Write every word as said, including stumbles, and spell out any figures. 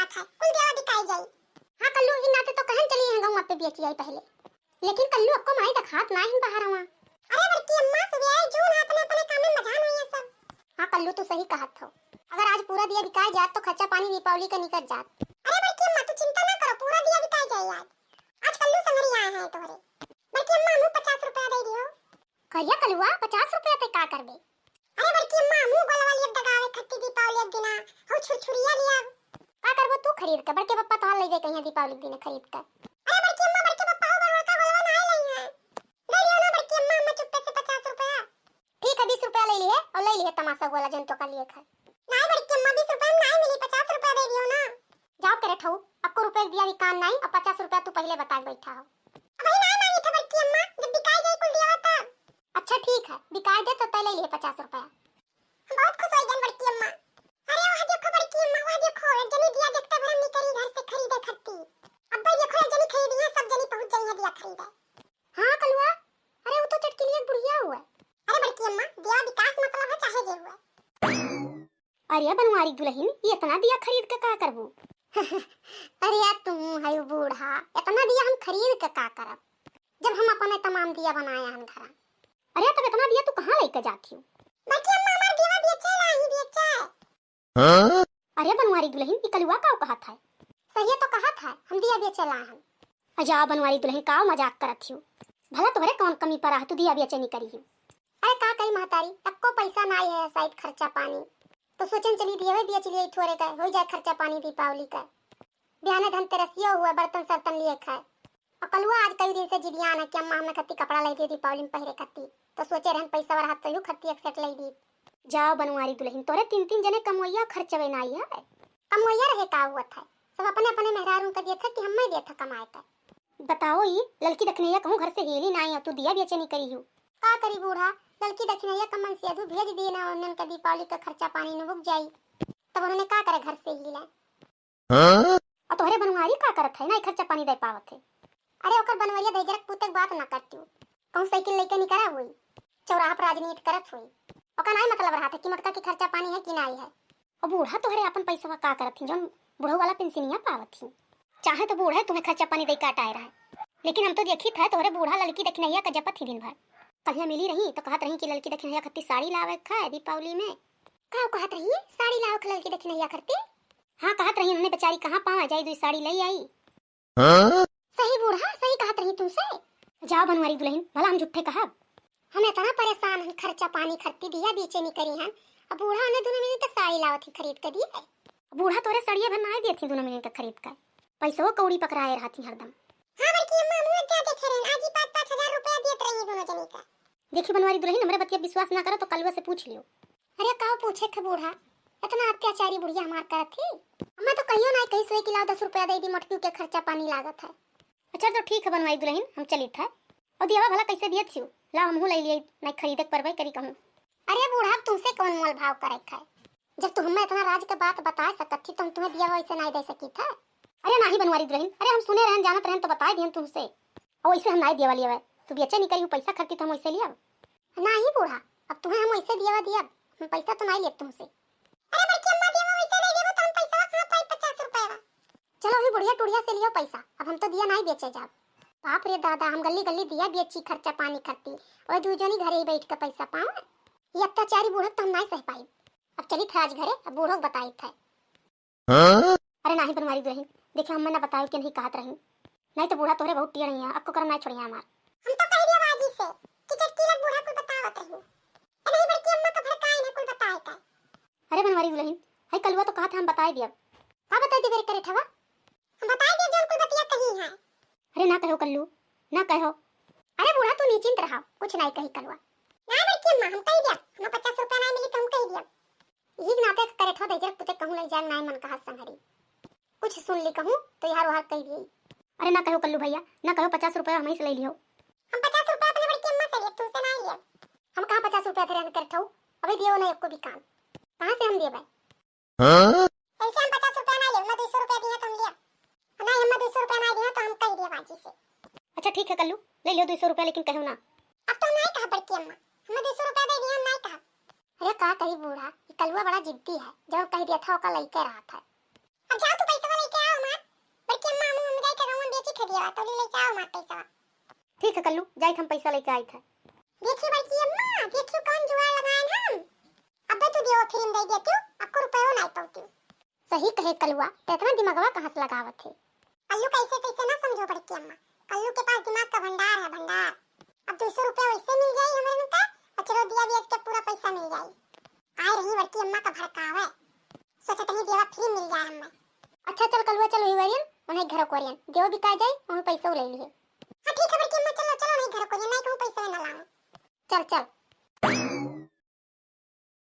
कुल दियावा बिकाई जाई। हाँ कल्लू, ई नाते तो कहन चली हैं गौवा पे बेची आई पहले। लेकिन कल्लू अक्को माई देखात ना हिन बाहर हुआ। अरे बड़की अम्मा, सुबह आई जून है, अपने अपने काम में मजान हुई है सब। हाँ कल्लू, तू सही कहत हो। अगर आज पूरा दिया बिकाई जात तो खर्चा पानी दीपावली का निकल जात। अरे बड़की अम्मा, तू चिंता ना करो, पूरा दिया बिकाई जाए आज। आज कल्लू संगरी आए हैं तोहरे। बड़की अम्मा, हमू पचास रुपया दे दियो। कहिया कलुआ, पचास रुपया ते का करबे? अरे बड़की अम्मा, हमू गोलवा लियब दगावे खत्ती दीपावली एक दिना, हऊ छुरछुरिया लियब। का करबो तू खरीद के? बड़के पप्पा तोहार लइबे कहिया दीपावली के दिने खरीद के। अरे बड़की अम्मा, बड़के पप्पा हो बड़का गोलवा ना लई हैं। दे दियो ना बड़की अम्मा, अम्मा चुप्पे से पचास रुपया। ठीक है, बीस रुपया ले लिए और ले लिए तमाशा गोला जन तो का लिए खा। नाई बड़की अम्मा, बीस रुपया में नाई मिली, पचास रुपया दे दियो ना। जाओ करे ठऊ, अक्को रुपये दिया भी कान नाई, अब पचास रुपया तू पहले बता के बैठा हो। अब वही नाई मांगी था बड़की अम्मा, जब बिकाई जाई कुल दिया तब। अच्छा ठीक है, बिकाई दे तो तय ले लिए पचास रुपया। हम बहुत खुश हो गए बड़की अम्मा। अरे वह देखो बड़की अम्मा, वह देखो, एक जनी दिया देखते भरम निकली घर से खरीदे खत्ती। अब भाई देखो, एक जनी खरीदी है, सब जनी पहुंच जाई है दिया खरीदे। हाँ कलुआ, अरे वो तो चटकिलिया बुढ़िया हुआ। अरे बड़की अम्मा, दिया विकास मतलब है चाहे जे हुआ। अरे बनवारी दुलहिन, ये इतना दिया खरीद के का करबू? अरे यार तू है बूढ़ा, इतना दिया हम खरीद के का करब, जब हम अपने तमाम दिया बनाए हन घरा। अरे तब इतना दिया तू कहाँ लेके जाती हो? बड़की अम्मा, हमार दिया बेचे ला ही बेचे। हाँ? अरे बनवारी दुलहिन, ई कलुआ का कहत है? सही तो कहत है, हम दिया बेचे ला हन। अजा बनवारी दुलहिन, का मजाक करत हियो? भला तोहरे कौन कमी परा है, तू दिया बेचे नहीं करी हियो? अरे का कही महतारी, तक्को पैसा ना आए है शायद खर्चा पानी, तो सोचन चली दियवे बेच लिए थोड़े का, हो जाए खर्चा पानी दीपावली का। बिहाने धनतेरसियो हुआ, बर्तन सर्तन लिए खाए। और कलुआ आज कई दिन से जिदियान है कि अम्मा हमने खत्ती कपड़ा लाई दिए दीपावली में पहरे खत्ती, तो सोचे रहन पैसा वर हाथ तो यूं खत्ती एक सेट लाई दी। जाओ बनवारी दुलहिन, तोरे तीन तीन जने कमवैया खर्चवे ना आई है। कमवैया रहे का हुआ था, सब अपने अपने मेहरारू का दिया था कि हमें दिया था कमाए का। बताओ ई ललकी दखिनैया कहूँ घर से हेली ना आई, तू दिया बेचे नहीं करी हूँ। का करी बूढ़ा, ललकी दखिनैया का मन से अधू भेज दिए ना, उन्हन का दीपावली का खर्चा पानी न बुक जाई, तब उन्होंने का करे घर से हिले। हाँ? और तोहरे बनवारी का करत है, ना ही खर्चा पानी दे पावत है। अरे ओकर बनवरिया दहिजरक पूते के बात ना करती हूँ। कहूँ साइकिल लेके निकरा हुई, चौराहा पर राजनीति करत हुई। ओका नाई मतलब रहा था कि मोटका की खर्चा पानी है कि नाई है। और बूढ़ा तोहरे अपन पैसवा का करत ही, जौन बुढ़ऊ वाला पेंशनिया पावत ही। चाहे तो बूढ़ा तुम्हें खर्चा पानी दे काटाए रहे, लेकिन हम तो देखी था तोहरे बूढ़ा ललकी दखिनैया का जपत ही दिन भर। कहिया मिली रही तो कहत रही कि ललकी दखिनैया खत्ती साड़ी लावे खाए दीपावली में। का कहत रही, साड़ी लावे ललकी दखिनैया खत्ती? हाँ, कहत रही उन्हें बेचारी कहाँ पावा जाई, दुई साड़ी लई आई। हाँ? सही बूढ़ा, सही कहत रही तुमसे। जाओ बनवारी दुलहिन, भला हम झूठे कहब? हम इतना परेशान हन, खर्चा पानी खत्ती दिया बेचे नहीं करी हन, अब बूढ़ा उन्हें दुनो मिनट साड़ी लावत ही खरीद के दिए। बूढ़ा तोरे सड़िए भर नाई देत ही दुनो मिनट खरीद के, पैसो कौड़ी पकड़ाए रहती हरदम। हाँ बड़की अम्मा, मुँह क्या देखे रहन, आज ही पाँच पाँच हजार रुपया देत रही दुनो जनी का। देखी बनवारी दुलहिन, हमरे बतिया विश्वास ना करो तो कलुआ से पूछ लियो। अरे काव पूछे थे बूढ़ा, इतना अत्याचारी बुढ़िया हमार करत ही। अम्मा तो कहियो ना कही सोई कि लाओ दस रुपया दे दी, मोटकी के खर्चा पानी लागत है। अच्छा तो ठीक है बनवारी दुलहिन, हम चलित है। और दियावा भला कैसे दियत हियो? लाओ हमहू ले लिए, नहीं खरीदे के परबे करी कहूँ। अरे बूढ़ा, अब तुमसे कौन मोल भाव करे है? जब तू हमें इतना राज के बात बता सकत थी तो हम तुम्हें दियावा वैसे नहीं दे सकी था। अरे नाही बनवारी दुलहिन, अरे हम सुने रहन जानत रहन तो बताए दियन तुमसे। और वैसे हम नाही दियावा लियावे, तू बेचे नहीं करी पैसा खर्ची तो हम वैसे लियाव। नाही बूढ़ा, अब तुम्हें हम वैसे दियावा दियब, हम पैसा तो नाही लेब तुमसे। अरे बड़की अम्मा, दियावा वैसे नहीं देबो तो हम पैसा कहाँ पाई पचास रुपया? चलो अभी बुढ़िया टुढ़िया से लियो पैसा, अब हम तो दिया नाही बेचे जाब। बाप रे दादा, हम गली गली दिया बेची खर्चा पानी खर्ची, और दू जनी घरे ही बैठ के पैसा पावे। ये अत्याचारी बूढ़ा तो हम नाही सह पाई। अब चली थे आज घरे, अब बूढ़ो के बताई थे। हाँ? अरे नाही बनवारी दुलहिन, देखे हमें ना बतायो के नहीं कहत रही, नहीं तो बूढ़ा तोहरे बहुत टेढ़ है, अक्को करम नाही छोड़िया हमार। हम तो कह दिया बाजी से कि चटकीला बूढ़ा कुल बतावत रही। ए नहीं बड़की अम्मा का भड़काई ना कुल बताए का। अरे बनवारी दुलहिन, है कलुआ तो कहा था हम बताए दिया। का बताए दिया करे ठवा? हम बताए दिया जो कुल बतिया कही है। अरे ना कहो कल्लू, ना कहो। अरे बूढ़ा तू निश्चिंत रहा, कुछ नाही कही कलुआ। ना बड़की अम्मा हम कह दिया, हम पचास रुपया नाही मिली तो हम कह दिया। यही नाते करेठवा दहिजरक पुते कहूँ लई जाए नाय मन कहत संघरी। कुछ सुन ली कहूँ तो यार ओहार कह दिए। अरे ना कहो कल्लू भैया, ना कहो, पचास रुपया हमही से ले लियो। हम पचास रुपया अपने बड़की अम्मा से लिए, तुमसे ना लिए। हम कहाँ पचास रुपया धरे हन करेठऊ, अबे दियो ना एको भी काम। कहाँ से हम देबे? हाँ? ऐसे हम पचास रुपया ना लिए, मैं दो सौ रुपया दिए तो हम लिए। ना हम दो सौ रुपया ना दिए तो हम कह दिए बाजी से। अच्छा ठीक है कल्लू, ले लियो दो सौ रुपया, लेकिन कहो ना। अब तो हम नहीं कहा बड़की अम्मा, हमें दो सौ रुपया दे दिया, हम नहीं कहा। अरे का करी बूढ़ा, ये कलुआ बड़ा जिद्दी है, जो कह दिया था ओका लइके रहा था। अब जाओ तू पैसा वाले देवा तो ले जाओ हमार पैसा। ठीक है कल्लू, जाइत हम पैसा लेके आइत है। देखी बड़की अम्मा, देखियो कौन जुगाड़ लगाएन हम। अबे तू देवा फ्री में दे देतियो, अक्को रुपयो नाई पउतियो। सही कहे कलुआ, ते इतना दिमागवा कहाँ से लगावत है? कल्लू कैसे कैसे ना समझो बड़की अम्मा, कल्लू के पास दिमाग का भंडार है, भंडार। अब दो सौ रुपया वैसे मिल जाई हमरे उनका, और चलो दिया भी इसके पूरा पैसा मिल जाई। आए रही बड़की अम्मा का भड़कावे, सोचत रही देवा फ्री मिल जाए हमें। अच्छा चल कलुआ, चल वही वरियन, उन्हें घरों को वरियन, देवा बिकाए जाए, वहीं पैसा ले लिए। हाँ ठीक है बड़की अम्मा, चलो चलो, नहीं घरों को वरियन, नहीं कहूँ पैसा ना लाऊं। चल चल।